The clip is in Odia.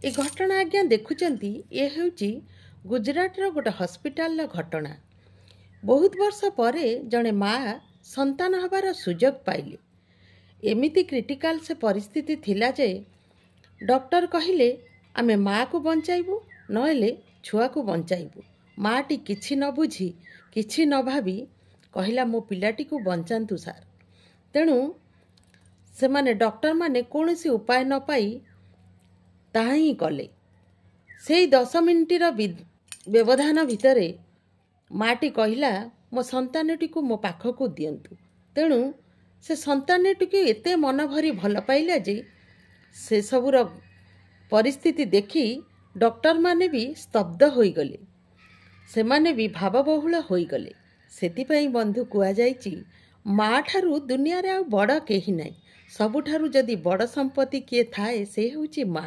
ଏ ଘଟଣା ଆଜ୍ଞା ଦେଖୁଛନ୍ତି, ଏ ହେଉଛି ଗୁଜୁରାଟର ଗୋଟେ ହସ୍ପିଟାଲର ଘଟଣା। ବହୁତ ବର୍ଷ ପରେ ଜଣେ ମା ସନ୍ତାନ ହେବାର ସୁଯୋଗ ପାଇଲେ। ଏମିତି କ୍ରିଟିକାଲ ସେ ପରିସ୍ଥିତି ଥିଲା ଯେ ଡକ୍ଟର କହିଲେ, ଆମେ ମାଆକୁ ବଞ୍ଚାଇବୁ ନହେଲେ ଛୁଆକୁ ବଞ୍ଚାଇବୁ। ମାଆଟି କିଛି ନ ବୁଝି, କିଛି ନ ଭାବି କହିଲା, ମୋ ପିଲାଟିକୁ ବଞ୍ଚାନ୍ତୁ ସାର୍। ତେଣୁ ସେମାନେ ଡକ୍ଟରମାନେ କୌଣସି ଉପାୟ ନ ପାଇ ତାହା ହିଁ କଲେ। ସେଇ 10 ମିନିଟର ବ୍ୟବଧାନ ଭିତରେ ମାଆଟି କହିଲା, ମୋ ସନ୍ତାନଟିକୁ ମୋ ପାଖକୁ ଦିଅନ୍ତୁ। ତେଣୁ ସେ ସନ୍ତାନଟିକୁ ଏତେ ମନ ଭରି ଭଲ ପାଇଲା ଯେ ସେସବୁର ପରିସ୍ଥିତି ଦେଖି ଡକ୍ଟରମାନେ ବି ସ୍ତବ୍ଧ ହୋଇଗଲେ, ସେମାନେ ବି ଭାବବହୁଳ ହୋଇଗଲେ। ସେଥିପାଇଁ ବନ୍ଧୁ କୁହାଯାଇଛି, ମା ଠାରୁ ଦୁନିଆରେ ଆଉ ବଡ଼ କେହି ନାହିଁ। ସବୁଠାରୁ ଯଦି ବଡ଼ ସମ୍ପତ୍ତି କିଏ ଥାଏ, ସେ ହେଉଛି ମା।